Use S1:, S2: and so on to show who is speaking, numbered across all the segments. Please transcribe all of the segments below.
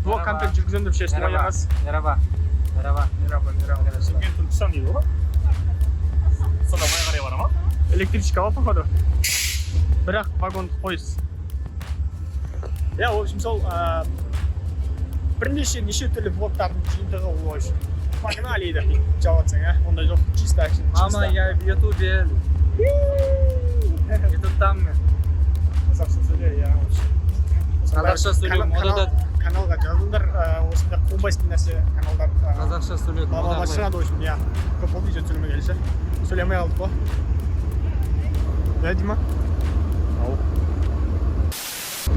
S1: Блог контент жүргіземін деп шештім ғой, Ерғаз.
S2: Merhaba. Merhaba.
S1: Мераба, мераба.
S3: Шымкент, Түркістан дейді ғой. Сонда былай қарай бара ма?
S1: Электричка ғой, походу. Бірақ вагондық пойыз. Иә, в общем, сол бірнеше неше түрлі влогтардың жиынтығы ол, в общем. Погнали деп жауап атсаң, ә? Ондай жоқ, чисто экшн.
S2: Мама, я в Ютубе. Ютубтан мен.
S1: Қазақша сөйле, иә, в общем.
S2: Қазақша сөйлеу модада.
S1: Каналға жазылыңдар, осындай қумбайсың нәрсе каналдар.
S2: Қазақша сөйлеу
S1: Балалар
S2: мода.
S1: Шығады, в общем, иә. Көп болды видео түсірмегелі ше. Сөйлей алмай қалдық қой. Иә, Дима?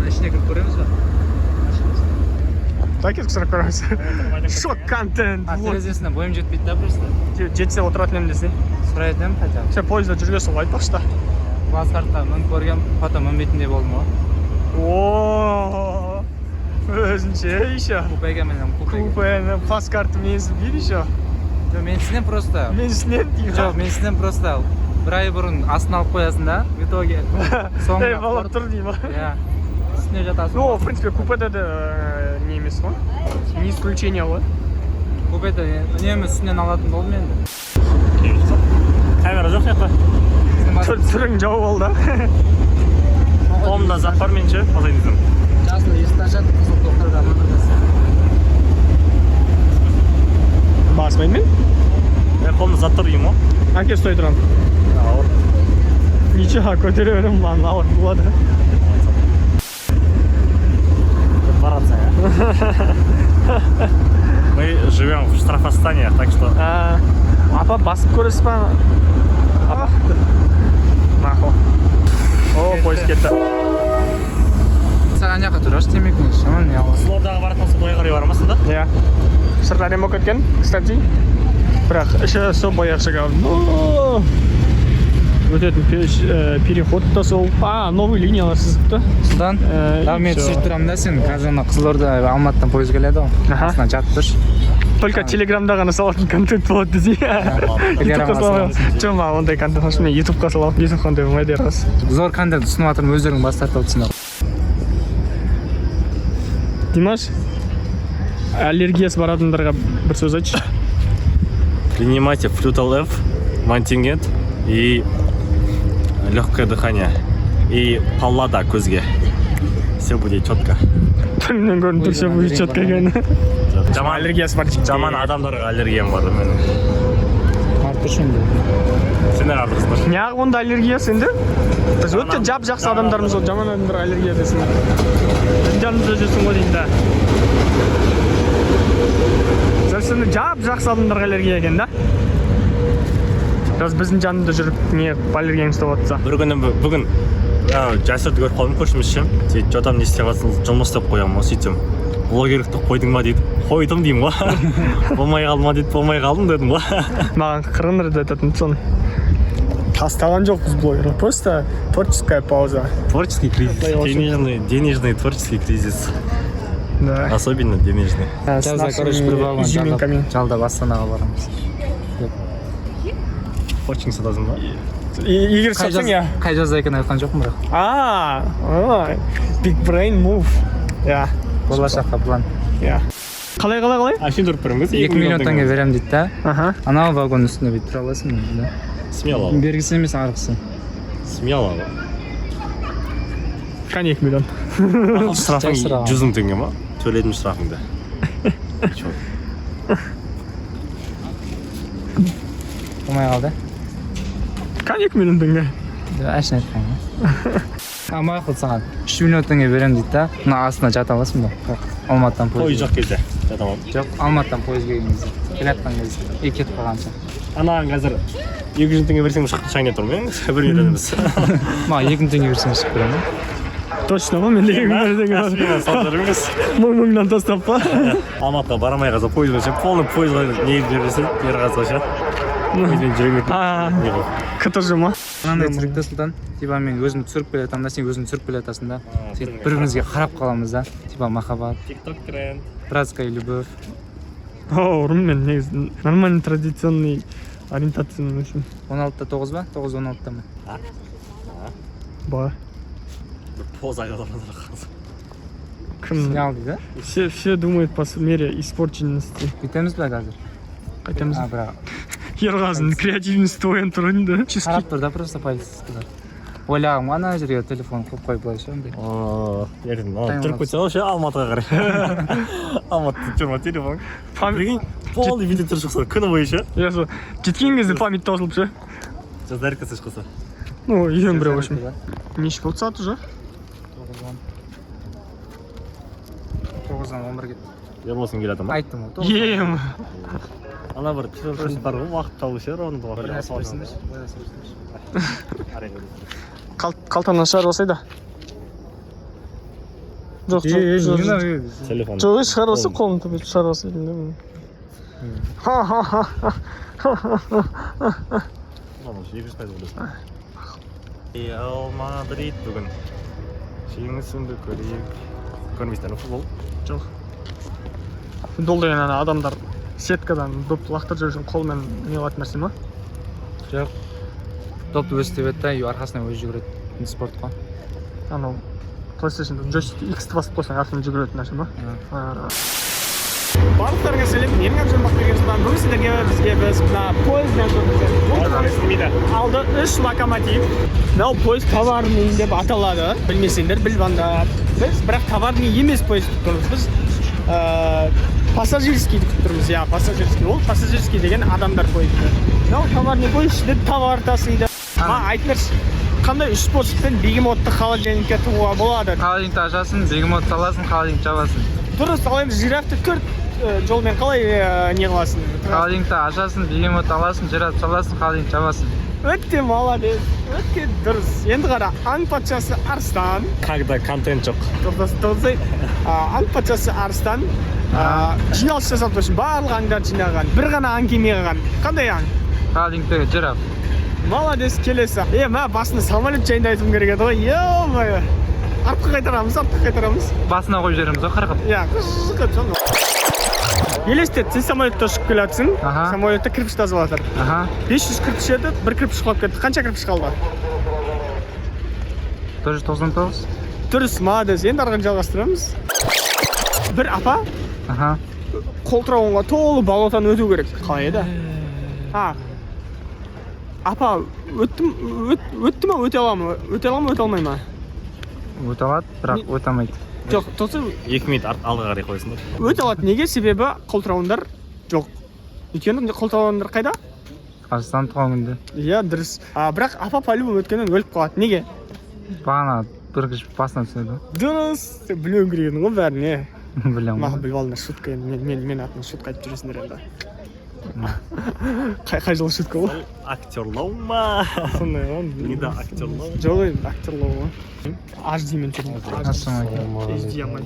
S2: Ішіне кіріп көреміз ба?
S1: Так, сұрап көреміз. Шок контент.
S2: А, терезесіне бойым жетпейді да просто.
S1: Жетсе отыратын едім десе.
S2: Сұрайтын едім хотя бы.
S1: Сен пойызда жүргенсің ғой, айтпақшы да.
S2: Плацкартқа мініп көргем, потом мінбейтіндей болдым ғой.
S1: О, өзінше еще.
S2: Купеге мінемін, купеге.
S1: Купені, плацкартты менсінбейді еще.
S2: Жоқ, менсінен просто.
S1: Менсінен деймін.
S2: Жоқ, менсінен просто бір ай бұрын астына алып қоясың да, в итоге соңында
S1: Ей, балам, тұр деймін.
S2: Иә. Үстіне жатасың.
S1: Ну, в принципе, купеде де не емес қой. Не исключение ғой.
S2: Купеде үнемі үстінен алатын болдым енді.
S3: Камера жоқ жақта.
S1: Түрің жауып алды.
S3: Қолымда зат бар меніңше, алайын десем.
S2: Жасыл есікті ашады, қызыл тоқтады, амандасады.
S1: Баспаймын мен.
S3: Мен қолымда зат тұр деймін ғой.
S1: Әке, ұстай тұрамын.
S3: Ауыр.
S1: Ничего, көтере беремін, маған ауыр болады.
S3: Баратсың, а? Мы живем в штрафостаниях, так что
S1: А, апа, басып көресіз ба? Апа. Мақұл. О, пойыз кетті.
S2: Сен ана жаққа тұрашы, темекіні шаман не аласың.
S3: Қызылордаға баратын болса, былай қарай бара ма сонда?
S1: Иә. Сырт әдемі болып кеткен, кстати. Бірақ іші сол баяғыша говно. Өтетін переход та сол. А, новый линиялар сызыпты.
S2: Сұлтан, да,
S1: И
S2: мен
S1: всё.
S2: түсіріп тұрамын да, сен қазір ана Қызылорда Алматыдан пойыз келеді ғой.
S1: Аха.
S2: Астына жатып тұршы.
S1: Только Телеграмда ғана салатын контент болады десей.
S2: Телеграмға
S1: Ютубқа саламын. Жоқ, маған ондай контент ашып, мен Ютубқа саламын. Ютуб қандай болмайды, рас.
S2: Зор контент ұсынып жатырмын, өздерің бас тартып отырсыңдар.
S1: Димаш, аллергиясы бар адамдарға бір сөз айтшы.
S3: Принимайте Флютал Ф, Мантингет и легкое дыхание. И паллада көзге. Все будет четко.
S1: Түрінен көрініп тұр, все будет четко екен.
S3: Жаман,
S1: Аллергиясы бар жігіттер.
S3: жаман адамдарға аллергиям бар менің.
S2: Барып тұршы енді.
S3: Сендер артықсыңдар.
S1: Неғып онда аллергия сенде? Біз өте жап жақсы адамдармыз ғой, жаман адамдарға аллергия десің. Біздің жанымызда жүрсің ғой деймін да. Сен жап жақсы адамдарға аллергия екен да. Қазір біздің жанымызда жүріп не аллергияң ұстап жатса.
S3: Бір күні бүгін Жасырды көріп қалдым, көршіміз ше. Сөйтіп, жотам, не істеп жатсың, жұмыс істеп қоямын ғой. Сөйтсем, блогерлікті қойдың ба дейді. Қойдым деймін ғой. Болмай қалды ма дейді, болмай қалдым дедім ғой.
S1: Маған қырғын рет айтатын соны. Тастаған жоқпыз блогер, просто творческая пауза.
S3: Творческий кризис. Денежный творческий кризис.
S1: Да.
S3: Особенно денежный.
S1: С
S2: Жазда, короче,
S1: нашими
S2: бір вагон
S1: изюминками.
S2: жалдап Астанаға барамыз.
S3: Форчинг сатасың ба?
S1: Егер
S2: Қай
S1: сатсаң,
S2: жаз,
S1: иә.
S2: қай жазда екенін айтқан жоқпын бірақ.
S1: А, big brain move. Иә.
S2: Болашаққа план.
S1: Иә. Қалай, қалай, қалай?
S3: А сен тұрып беріңіз.
S2: 2 миллион теңге беремін дейді да.
S1: Аха.
S2: Анау вагонның үстіне бүйтіп тұра аласың да.
S3: Смело.
S2: Бергісі емес, арғысы.
S3: Смело.
S1: Қане 2 миллион?
S3: Штрафың
S2: Жай сұраған.
S3: 100 мың теңге ма? Төледім штрафыңды. Чё?
S2: Болмай қалды.
S1: Қане 2 миллион теңге?
S2: Деп әшейін айтқан ғой. А, мақұл, саған 3 миллион теңге беремін дейді да, мына астына жата аласың ба? Алматыдан
S3: Пойыз
S2: пойыз.
S3: жоқ кезде жата аламын.
S2: Жоқ, Алматыдан пойыз келген кезде. Келе жатқан кезде. И кетіп қалғанша.
S3: Анаған қазір 200 мың теңге берсең, шығайын деп тұрмын мен. 1 миллион емес.
S2: Маған 2 мың теңге берсең, шығып беремін.
S1: Точно ма? Менде 2 миллион теңге бар.
S3: Каспийдан салып жіберіңіз.
S1: Мың мыңнан тастап па?
S3: Алматыға бара алмай қалса, пойызбен ше, полный пойызға не берсе, Ерғазыға ше. Пойызбен жүре бермейтін.
S1: А.
S3: Не ғой.
S1: КТЖ ма?
S2: Мынандай түсірік та, Сұлтан. Типа мен өзім түсіріп келе жатамын да, сен өзің түсіріп келе жатасың да. Сөйтіп бір бірімізге қарап қаламыз да. Типа махаббат,
S3: Тикток тренд.
S2: Братская любовь.
S1: О, ұрым мен негізі нормальный традиционный ориентацияның үшін.
S2: 16-да 9 ба? 9 16-да ма?
S1: Ба.
S3: Бір поза айтып отырмын.
S1: Кім?
S2: Снял дейді.
S1: Все думают по мере испорченности.
S2: Бүйтеміз бе қазір?
S1: Қайтамыз.
S2: А, бірақ
S1: Ерғазының креативності оянып тұр енді.
S2: қарап тұр да, просто полицейскийлер. Ойлағым ғой, ана жерге телефон қойып қойып былай ше андай.
S3: Ертең жүріп кетсе ғой ше Алматыға қарай. Алматыда жүр ма телефон? Прикинь, полный видео түсіріп шықса күні бойы ше.
S1: Иә, сол жеткен кезде память таусылып ше.
S3: Зарядкасы шықса.
S1: Ну, үйден біреу, в общем. Неше болды сағат уже?
S2: 9:10. 9:11 кетті.
S3: Ерболсын келе ма?
S2: Айттым ғой. 9:10.
S1: Ем.
S3: Ана бір телефон бар ғой, уақыт табу ше, ровно
S2: Бір нәрсе берсеңдерші, бір нәрсе берсеңдерші.
S1: Қалтамнан шығарып алсай да. Жоқ, жоқ, жоқ,
S2: Не
S1: жоқ.
S2: мынау?
S3: Телефон.
S1: Жоқ, ей, шығарып алса, қолым төбе шығарып алса деймін да мен. Ха-ха-ха.
S3: 200% ойлайсың. Реал Мадрид бүгін. Жеңісіңді көрейік. Көрмейсіңдер ме футбол?
S1: Жоқ. Футбол деген ана адамдар сеткадан доп лақтырып жүру үшін қолмен не қылатын нәрсе ма?
S2: Жоқ. Допты өзі тебеді да, и арқасынан өзі жүгіреді. Спорт қой.
S1: Анау PlayStation'да джойстикті X-ті басып қойсаң, артынан жүгіретін нәрсе ма?
S2: Иә.
S1: Барлықтарыңа сәлем, менің атым Жомарт Бергенсұлтан. Бүгін сіздерге біз мына пойызбен жүрміз. Бұл пойыз алды үш локомотив. Мынау пойыз товарный деп аталады. Білмесеңдер біліп алыңдар. Біз бірақ товарный емес пойыз күтіп тұрмыз. Біз пассажирскийді күтіп тұрмыз. Иә, пассажирский. Ол пассажирский деген адамдар пойызы. Мынау товарный пойыз ішінде товар тасиды. Маған айтыңдаршы, қандай үш способпен бегемотты холодильникке тығуға болады?
S2: Холодильникті ашасың, бегемот саласың, холодильник жабасың.
S1: Дұрыс, ал енді жирафты төрт жолмен қалай не қыласың?
S2: Холодильникті ашасың, бегемот аласың, жираф саласың, холодильник жабасың.
S1: Өте молодец, өте дұрыс. Енді қара, аң патшасы Арыстан,
S3: Когда контент жоқ.
S1: тоқтасын, тоқтасай, аң патшасы Арыстан жиналыс жасап тұр, барлық аңдарды жинаған, бір ғана аң келмей қалған. Қандай аң?
S2: Холодильниктегі жираф.
S1: Молодец, келесі. Е, мә, басында самолет жайында айтуым керек еді ғой. Е-мое. Артқа қайтарамыз, артқа қайтарамыз.
S2: Басына қойып жібереміз ғой қырқып.
S1: Иә, қып соны. Елестет, сен самолетте ұшып келе жатсың,
S2: Аха.
S1: самолетте кірпіш тасып жатыр.
S2: Аха.
S1: 500 кірпіш еді, бір кірпіш құлап кетті. Қанша кірпіш қалды?
S2: 499.
S1: Дұрыс, молодец. Енді ары қарай жалғастырамыз. Бір апа
S2: Аха.
S1: қолтырауынға толы болотаны өту керек. Қалай еді? А, апа өттім, өтті ма, өте ала ма? Өте ала ма, өте алмай ма?
S2: Өте алады, бірақ өте алмайды.
S1: Жоқ, тоқта,
S3: 2 минут алға қарай қойсыңдар.
S1: өте алады. Неге? Себебі қолтырауындар жоқ. Өйткені қолтырауындар қайда?
S2: Арыстан туған күнде.
S1: Иә, дұрыс. А, бірақ апа по-любому өткеннен өліп қалады. Неге?
S2: Бағана бір кірпіш басына түседі.
S1: Дұрыс. Сен білуің керек едің ғой бәрін, е.
S2: Білемін
S1: Маған
S2: ғой.
S1: біліп алдыңдар, шутка енді. Мен атымнан шутка айтып жүресіңдер енді. Қай жылы шутка ол?
S3: Актерлау ма?
S1: Сондай ғой.
S3: Не да актерлау.
S1: Жоқ енді актерлау ғой. HD мен жүрмін.
S2: Ассалаумағалейкум.
S1: HD алмай.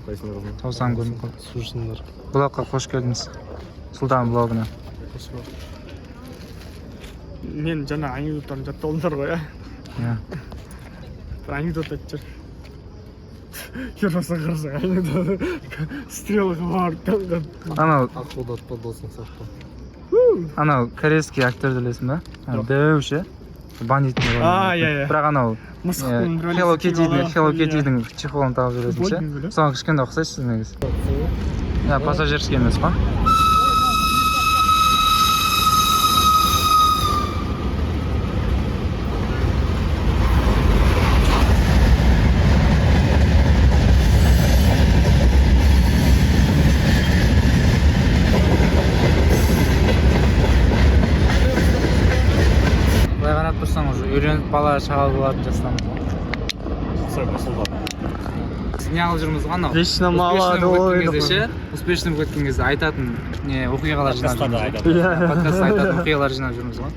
S3: Қойсыңдар.
S2: Тоқсан көрініп қалды. Сусындар. Блогқа қош келдіңіз. Сұлтан блогына.
S1: Мен жаңа анекдоттарын жаттап алдыңдар ғой, иә?
S2: Иә.
S1: Бір анекдот айтып жүр. Ербасан қарасаң анекдот. Стрелка барып.
S2: Анау
S4: Ақылдатпа досың сақта.
S2: Анау корейский актерді білесің ба? Анау дәу ше. Бандит.
S1: А, иә, иә.
S2: Бірақ анау
S1: Мысықтың бір
S2: Hello
S1: бәлесі киіп
S2: Kitty'дің
S1: алып,
S2: Hello
S1: иә.
S2: Kitty'дің чехолын тағып жүретін ше.
S1: Футбольный бөлек.
S2: Соған кішкене ұқсайсыз негізі. Иә, пассажирский емес қой. Былай қарап тұрсаң, уже үйреніп бала шаға болатын жастамыз ғой. Біз не алып жүрміз ғой анау?
S1: Вечно
S2: Успешный болып
S1: молодой.
S2: кеткен кезде ше, успешный болып кеткен кезде айтатын не оқиғалар жинап
S3: Подкасттарда
S2: жүрміз ғой.
S3: айтады.
S1: Иә.
S2: Подкастта айтатын оқиғалар жинап жүрміз ғой.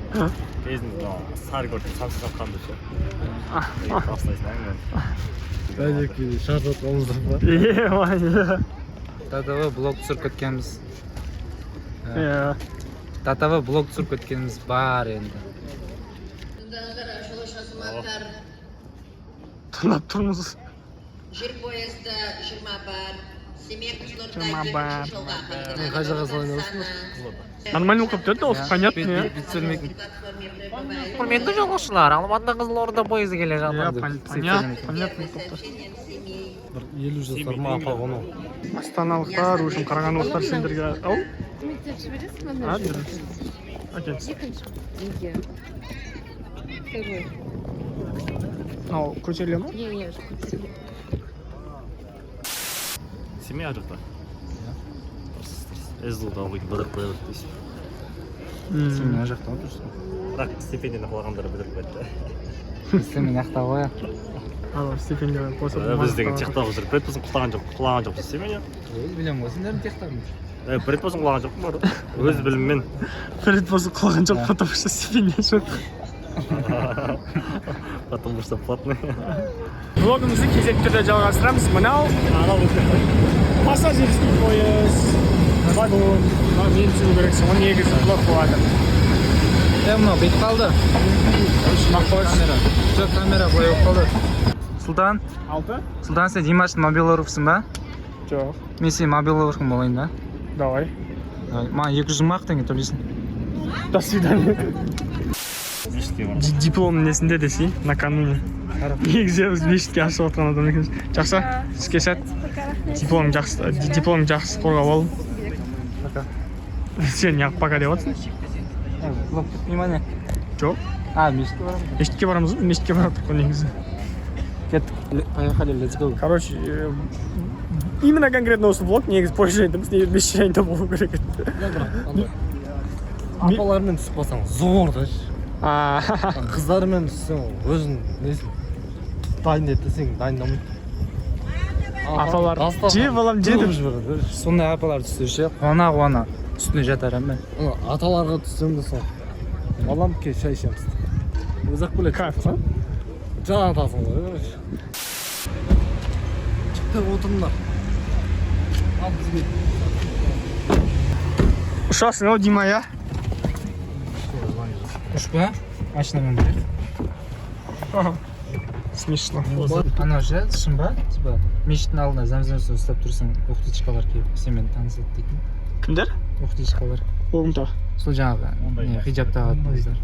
S3: Кезінде сары көрдім, самса сатқанды ше. Бастайсың әңгімені.
S4: Бәлеке шарт атқанымыздар ба?
S1: Е, иә.
S2: ДТВ блог түсіріп кеткенбіз.
S1: Иә.
S2: ДТВ блог түсіріп кеткеніміз бар енді.
S5: Жолаушы азаматтар,
S1: Тыңдап тұрмыз.
S5: Жер поезды 21, Семей Қызылорда
S1: 21.
S5: екінші жолға.
S4: Қай жаққа салайын осыны?
S1: Нормально оқып тұрды, осы понятно, иә.
S2: Бүйтіп сөйлемейтін.
S5: Құрметті
S2: жолаушылар, Алматы Қызылорда пойызы келе
S1: Иә, понятно, понятно.
S5: Сообщением Семей.
S4: Бір 50 жасар ма, апа ғой анау.
S1: Астаналықтар, в общем, қарағандылықтар, сендерге ау.
S6: Мектеп жібересің ба?
S1: А, дұрыс. Әкелсін.
S6: Екінші. Неге? Второй.
S1: Мынау көтеріле ма?
S6: Не, не, көтеріле.
S3: Семей ар жақта. Дұрыс, дұрыс. СДУ-да оқитын, бітіріп қояды дейсің.
S2: Сен мына жақта отырсың.
S3: Бірақ стипендияны құлағандар бітіріп қойды.
S2: Сен мына жақта ғой.
S1: Ана стипендия қосып.
S3: Біз деген техта оқып жүріп, бір рет болсын құлаған жоқ, құлаған жоқпыз стипендия.
S2: Өзі білемін ғой сендердің техтарың.
S3: Бір рет болсын құлаған жоқпын бар. Өз біліміммен.
S1: Бір рет болсын құлаған жоқ, потому что стипендия жоқ.
S3: Потому что платный.
S1: Влогымызды кезекті түрде жалғастырамыз. Мынау пассажирский поезд, вагон. Мынау мен түсіру керексің ғой негізі, влог болады.
S2: Е, мынау бүйтіп қалды. Камера. Жоқ, камера былай болып қалды. Сұлтан,
S1: Алты.
S2: Сұлтан, сен Димаштың мобилографысың ба?
S1: Жоқ.
S2: Мен сенің мобилографың болайын да.
S1: Давай.
S2: Давай. Маған 200 000 ақ теңге төлейсің.
S1: До свидания.
S3: Мешітке бар.
S1: Диплом несінде десей, накануне. Негізі біз мешітке ашып жатқан адам екенбіз. Жақсы, іске сәт. Диплом жақсы, диплом жақсы қорғап ал. Сен неғып пока деп жатрсың?
S2: Влог бітпей ма, не?
S1: Жоқ.
S2: А, мешітке барамыз.
S1: Мешітке барамыз ғой, мешітке барып тұрмық қой негізі.
S2: Кеттік. Поехали, let's go.
S1: Короче, именно конкретно осы влог негізі пойыз жайында емес, негізі мешіт жайында болу керек еді.
S4: Апалармен түсіп қалсаң, зор да.
S1: А,
S4: Қыздармен түссең, өзің несін дайындайды десең, дайындамайды.
S1: Апалар, «Же, балам, же» деп.
S4: Жібереді.
S2: Сондай апалар түссе ше, қуана қуана үстіне жатар едім мен.
S4: Ана аталарға түссең де сол. «Балам, кел, шай ішеміз». Өзі ақ біледі.
S1: Кайф қой.
S4: Жанатасың ғой, короче. Жігіттер, отырыңдар. Ал бізге.
S1: Ұшасың ау, Дима, иә?
S2: Ұшпа, машинамен барайық.
S1: Смешно.
S2: Анау ше, шын ба? Типа, мешіттің алдында зәмзәм су ұстап тұрсаң, ухтичкалар келіп сенімен танысады дейтін.
S1: Кімдер?
S2: Ухтичкалар.
S1: Ол кім тағы?
S2: Сол жаңағы не, хиджаб тағатын қыздар.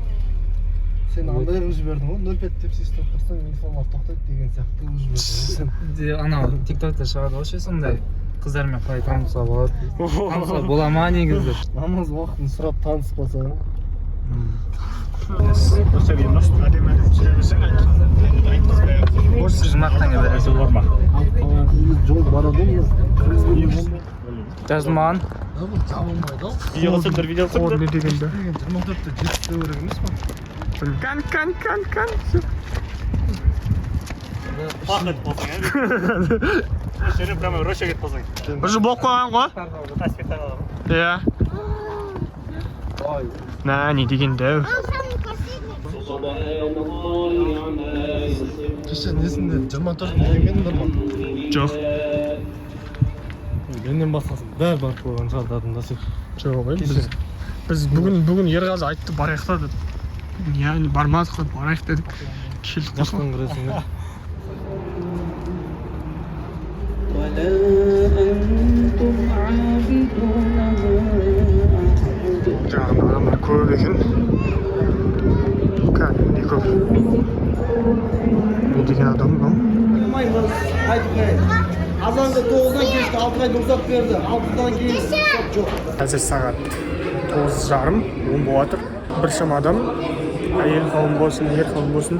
S4: Сен андай қылып жібердің ғой, 0,5 деп ұстап тұрсаң, милициялар тоқтайды деген сияқты қылып жібердің ғой сен.
S2: Де, анау тиктокта шығады ғой ше, сондай қыздармен қалай танысуға болады, танысуға бола ма негізі?
S4: Намаз уақытын сұрап таныспасаң.
S1: Әдемі әдемі жүре берсең, айтқызбай ақ.
S2: 100 000 теңге бересің.
S3: Бар ма?
S4: Жол барады ғой.
S2: Жазылмаған.
S4: Бұл жабылмайды ау.
S3: Видео түсірдір, видео
S1: О,
S3: түсірдір.
S1: не дегенді?
S4: Деген 24-те жетіспеу керек емес па?
S1: Кан, кан, кан, кан.
S3: Пах етіп қалсаң, иә? Осы жерде прямо роша кетіп қалсаң.
S1: Уже болып қойған ғой.
S3: Спектакль.
S1: Иә. Нә, не деген дәу.
S4: Кеше несінде 24-інде келмедіңдер ма?
S1: Жоқ.
S4: Менен басқасын бәрі барып қойған шығар дедім да сен.
S1: Жоқ ой, біз бүгін Ерғазы айтты, барайық та деді. Иә, бармадық қой, барайық дедік. Келдік қой.
S4: Жақтан кіресің да.
S7: ولا أنتم عابدون ما أعبد.
S1: Жағында адамдар көп екен. Кәдімгідей көп. Не деген адам мынау?
S4: Азанғы 9-дан кешкі 6-ға дейін рұқсат берді. 6-дан кейін рұқсат жоқ.
S1: Қазір сағат 9:30, 10 болып жатыр. Біршама адам, әйел қауым болсын, ер қауым болсын,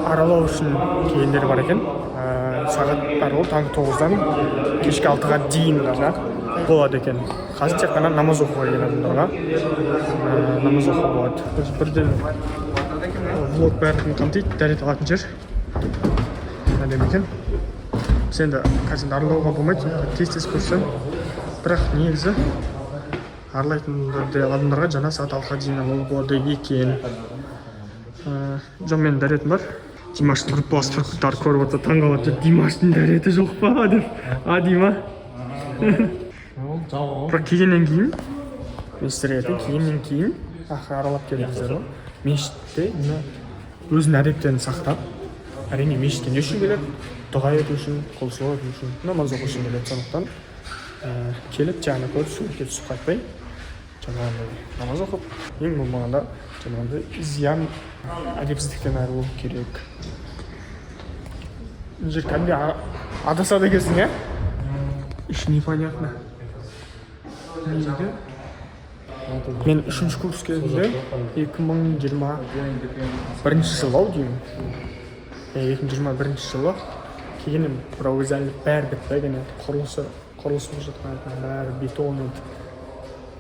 S1: аралау үшін келгендер бар екен. Сағаттар ол таңғы 9-дан кешкі 6-ға дейін ғана болады екен. Қазір тек қана намаз оқуға келген адамдарға намаз оқуға болады. Біз бірден влог бәрін қамтиды, дәрет алатын жер әдемі екен. Біз енді қазір енді аралауға болмайды, сондықтан тез тез көрсем, бірақ негізі аралайтын адамдарға жаңа сағат 6-ға дейін алуға болады екен. Жоқ, менің дәретім бар. Димаштың группаласы түріктер көріп отырса, таң қалады: «Димаштың дәреті жоқ па?» деп. А, Дима, бірақ келгеннен кейін мен сіздерге айтайын, келгеннен кейін ақыры аралап келдіңіздер ғой мешітте, мына өзінің әдептерін сақтап. Әрине, мешітке не үшін келеді? Дұға ету үшін, құлшылық ету үшін, намаз оқу үшін келеді. Сондықтан келіп, жаңа көріп, суретке түсіп қайтпай, жаңағындай намаз оқып, ең болмағанда жаңағындай зиян әдепсіздіктен айырылу керек. Мына жер кәдімгідей Адасады екенсің, иә? Еще непонятно. Неге? Мен үшінші курс кезінде, 2021 жылы ау деймін. 2021 жылы келген едім, бірақ ол кезде әлі бәрі бітпеген еді. Құрылысы, құрылыс болып жатқан еді, бәрі бетон еді.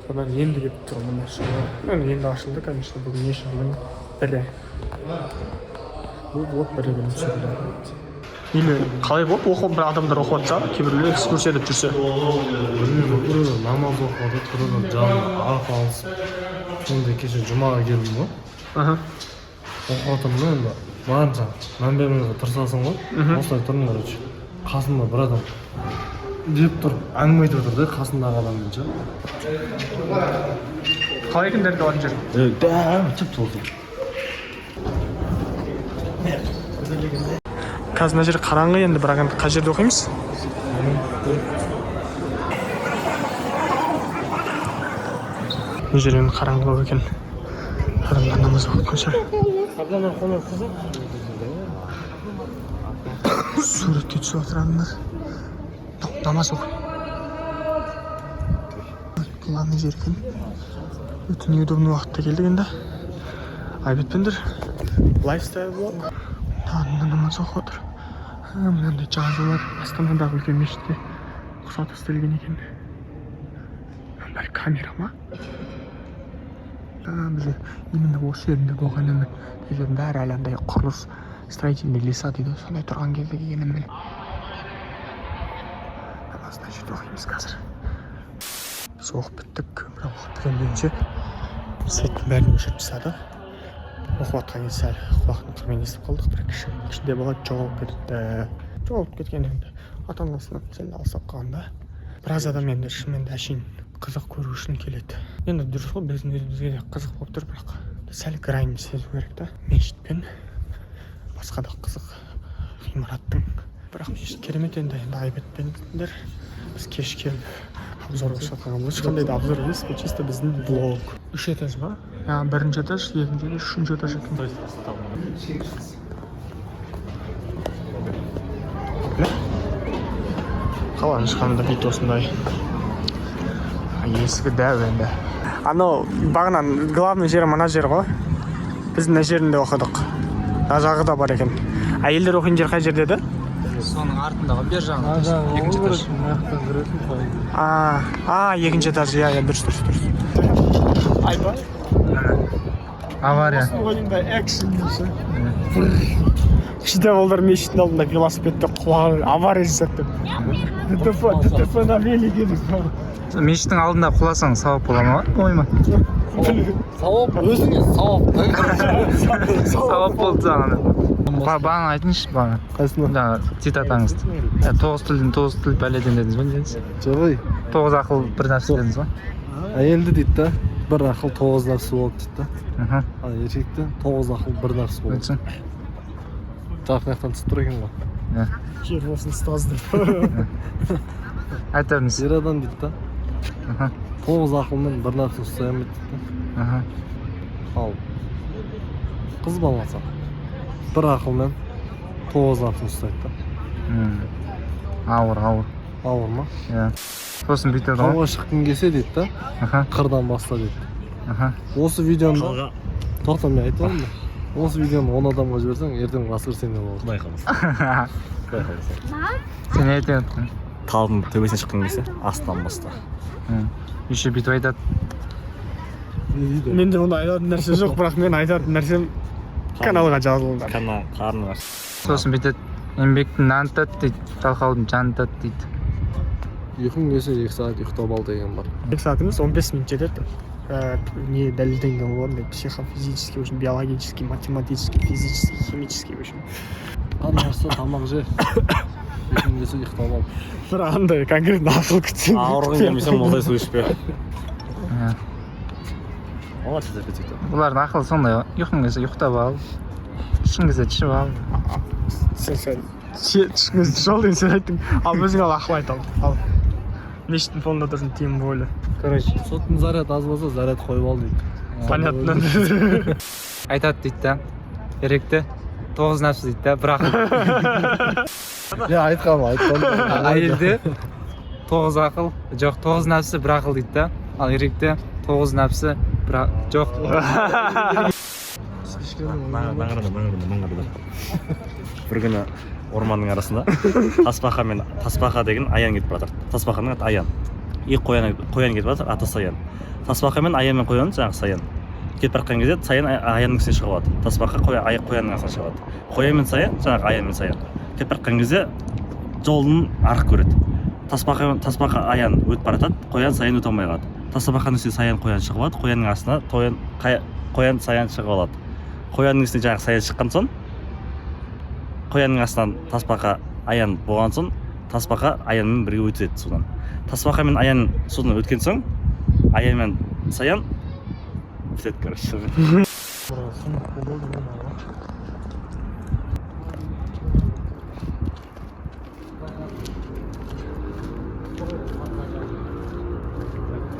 S1: Содан енді келіп тұрмын мына жылы. Енді енді ашылды, конечно, бүгін неше, бүгін 1-і. Бұл блог 1-і күні түсірілді. Или қалай болып оқып, бір адамдар оқып жатса, кейбіреулер экскурсия деп жүрсе.
S4: Білмеймін, біреулер намаз оқып жатыр, біреулер жанын арқа алысып. Сондай кеше жұмаға келдім ғой. Оқып жатырмын да, енді барынша мән бермеуге тырысасың ғой. Осылай тұрмын, короче. Қасымда бір адам деп тұрып әңгіме айтып отыр да қасындағы адаммен ше.
S1: Қалай екен дәрет алатын жер?
S3: Дәм тіп толды.
S1: Қазір мына жер қараңғы енді, бірақ енді қай жерде оқимыз? Мына жер енді қараңғылау екен. Адамдар намаз оқып жатқан шығар. Суретке түсіп жатыр адамдар. Намаз оқи. Главный жер екен. Өте неудобный уақытта келдік енді. Айып етпеңдер. Лайфстайл блог. Мына намаз оқып отыр. Мынандай жазулар Астанадағы үлкен мешітке ұқсатып істелген екен. Бәрі камера ма? Бізде именно осы жерінде болған емен. Мына жердің бәрі әлі андай құрылыс, строительный леса дейді ғой, сондай тұрған кезде келген емен. Намаз мына жерде оқимыз қазір. Біз оқып біттік, бірақ оқып біткеннен светтің бәрін өшіріп тастады. Оқып жатқан кезде сәл құлақтың қырымен естіп қалдық, бір кішкентай бала жоғалып кетіпті. Жоғалып кеткен енді ата анасынан сәл алыстап қалған да. Біраз адам енді шынымен де әшейін қызық көру үшін келеді. Енді дұрыс қой, біздің өзімізге де қызық болып тұр, бірақ сәл грань сезу керек та. Мешіт пен басқа да қызық ғимараттың. Бірақ мешіт керемет енді, енді айып етпеңдер. Біз кеш келіп обзор жасап қалған. Бұл ешқандай да обзор емес, бұл чисто біздің блог. Үш этаж ба? Бірінші этаж, екінші этаж, үшінші этаж екен. Қаланың шыққанда бүйтіп осындай. Есігі дәу енді. Анау бағана главный жері мына жер ғой. Біз мына жерінде оқыдық. Мына жағы да бар екен. Әйелдер оқитын жер қай жерде еді?
S2: Соның артындағы бер жағында. Екінші этаж.
S1: А, екінші этаж, иә, иә, дұрыс, дұрыс, дұрыс. Айбай.
S2: Авария.
S1: Ойында экшн дейсің. Кішкентай балдар мешіттің алдында велосипедте құлап авария жасап деп. ДТП, ДТП на велике деп.
S2: Мешіттің алдында құласаң сауап бола ма? Болмай ма?
S4: Сауап өзіңе сауап.
S2: Сауап болды саған. Бағана айтыңызшы бағана.
S4: Қайсына?
S2: Жаңа цитатаңызды. Тоғыз тілден тоғыз тіл бәледен дедіңіз ба, не дедіңіз?
S4: Жоқ ей.
S2: Тоғыз ақыл бір нәпсі дедіңіз ба?
S4: Әйелді дейді да, бір ақыл тоғыз нәпсі болады дейді да. Ал еркекте тоғыз ақыл бір нәпсі болады.
S2: Айтсын.
S4: Жарқын жақтан түсіп тұр екен ғой.
S2: Иә.
S1: Жер болсын ұстаз деп.
S2: Айта беріңіз.
S4: Ер адам дейді да, тоғыз ақылмен бір нәпсі ұстай алмайды дейді да. Ал қыз баласы бір ақылмен тоғыз нәпсі ұстайды да.
S2: Ауыр, ауыр.
S4: Ауыр ма?
S2: Иә. Сосын бүйтеді ғой.
S4: Тауға шыққың келсе дейді да, қырдан баста дейді. Осы видеоны
S3: Қалға
S4: тоқта, мен айтып алдым ба? Осы видеоны 10 адамға жіберсең, ертең воскресенье болады.
S3: Құдай қаласа. Құдай қаласа.
S2: Сен не айтып?
S3: Талдың төбесіне шыққың келсе, астынан баста.
S2: Еще бүйтіп айтады.
S4: Не дейді?
S1: Менде онда айтатын нәрсе жоқ, бірақ мен айтатын нәрсем каналға жазылыңдар.
S3: Қарның аш.
S2: Сосын бүйтеді. Еңбектің наны тат дейді, жалқаудың жаны тат дейді.
S4: Ұйқың келсе 2 сағат ұйықтап ал деген бар.
S1: 2 сағат емес, 15 минут жетеді. Не дәлелденген ғой, андай психофизический, в общем, биологический, математический, физический, химический, в общем.
S4: Қарның ашса тамақ же. Ұйқың келсе ұйықтап ал.
S1: Бірақ андай конкретно ақыл күтсең.
S3: Ауырғың келмесе мұздай су ішпе.
S2: Иә.
S3: Олар сіздер кетеді.
S2: Бұлардың ақылы сондай ғой. Ұйқың келсе ұйықтап ал. Ішің келсе ішіп ал.
S1: Сен сен ішіңіз жол деген сен айттың. Ал өзің ал ақыл айт ал. Ал. Мешіттің фонында тұрсын, тем более.
S2: Короче,
S4: Соттың заряд аз болса заряд қойып ал дейді.
S1: Понятно.
S2: Айтады дейді да. Еректі тоғыз нәпсі дейді да, бірақ
S4: Мен айтқанмын, айтқанмын.
S2: Әйелде тоғыз ақыл жоқ, тоғыз нәпсі бір ақыл дейді да, ал еркекте тоғыз нәпсі бір жоқ.
S3: Маңғарда, маңғарда, маңғарда. Бір күні орманның арасында тасбақа мен тасбақа деген аян кетіп бара жатыр. Тасбақаның аты Аян. И қоян, қоян кетіп бара жатыр, аты Саян. Тасбақа мен Аян мен қоян, жаңағы Саян кетіп бара жатқан кезде Саян Аянның үстіне шығып алады. Тасбақа қоянның астына шығып алады. Қоян мен Саян, жаңағы Аян мен Саян кетіп бара жатқан кезде жолын арық көреді. Тасбақа Аян өтіп бара жатады, қоян, Саян өте алмай қалады. Тасбақаның үстіне Саян, қоян шығып алады, қоянның астына қоян, Саян шығып алады. Қоянның үстіне жаңағы Саян шыққан соң, қоянның астынан тасбақа Аян болған соң, тасбақа Аянмен бірге өтеді судан. Тасбақа мен Аян судан өткен соң, Аян мен Саян бітеді, короче.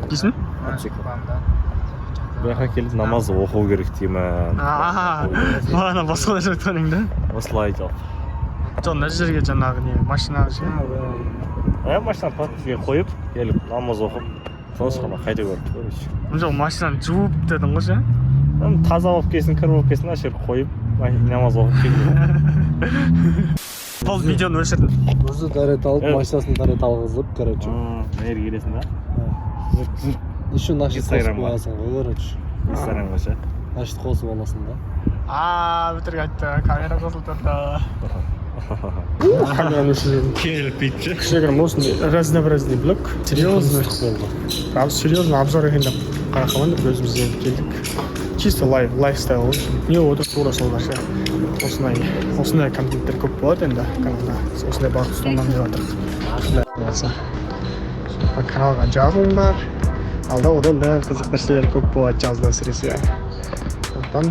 S1: Дейсің?
S3: Бұл жаққа келіп намаз оқу керек деймін.
S1: Бағана басқа нәрсе айтқан едің да.
S3: Осылай жалпы.
S1: Жоқ, мына жерге жаңағы не, машина ше.
S3: Машинаны паркинге қойып, келіп намаз оқып, тыныш қана қайта көріп, короче.
S1: Жоқ, машинаны жуып дедің ғой ше.
S3: Енді таза болып келсін, кір болып келсін, ана жерге қойып, намаз оқып келу.
S1: Бұл видеоны өшірдім.
S4: Өзі дәрет алып, машинасын дәрет алғызып, короче.
S3: Мына жерге келесің да.
S4: Еще нашит қосып
S3: Инстаграмға.
S4: қоясың ғой, короче.
S3: Инстаграмға ше.
S4: Нашит қосып аласың да.
S1: А, өтірік айтты, камера қосылып тұрды. Камераны өшірдім.
S3: Келіп бүйтіп ше.
S1: Кішігірім осындай разнообразный блог. Серьезно. Ал серьезно обзор екен деп қарап қалған деп өзіміз енді келдік. Чисто лайфстайл ғой. Не отыр, тура сол нәрсе. Осындай контенттер көп болады енді каналда. Осындай бағыт ұстанамын деп жатырмық. Құдай қаласа. Сондықтан каналға жазылыңдар. Алда одан да қызық нәрселер көп болады жазда әсіресе. Сондықтан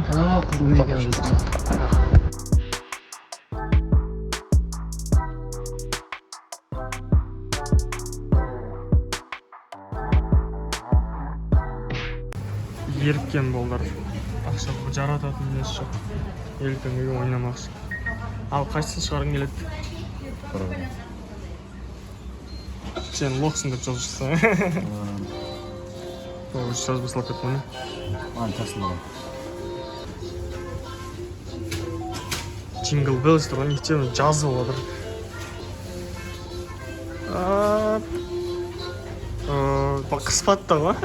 S1: еріккен балдар ақша жарататын несі жоқ, ертең үйге ойнамақшы. Ал қайсысын шығарғың келеді? Сен лохсың деп жазып шықсаң, ол жазба салып кетті ғой.
S3: Маған тасында.
S1: Jingle Bells тұрған нетем жазып отыр. Қыспатты ғой.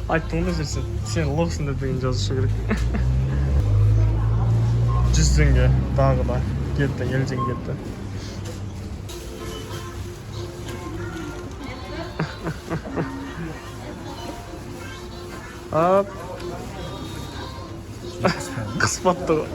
S1: Айттым ғой сен, сен лохсың деп деген жазушы керек. 100 теңге тағы да кетті, елден кетті. Ап. Қыспатты ғой.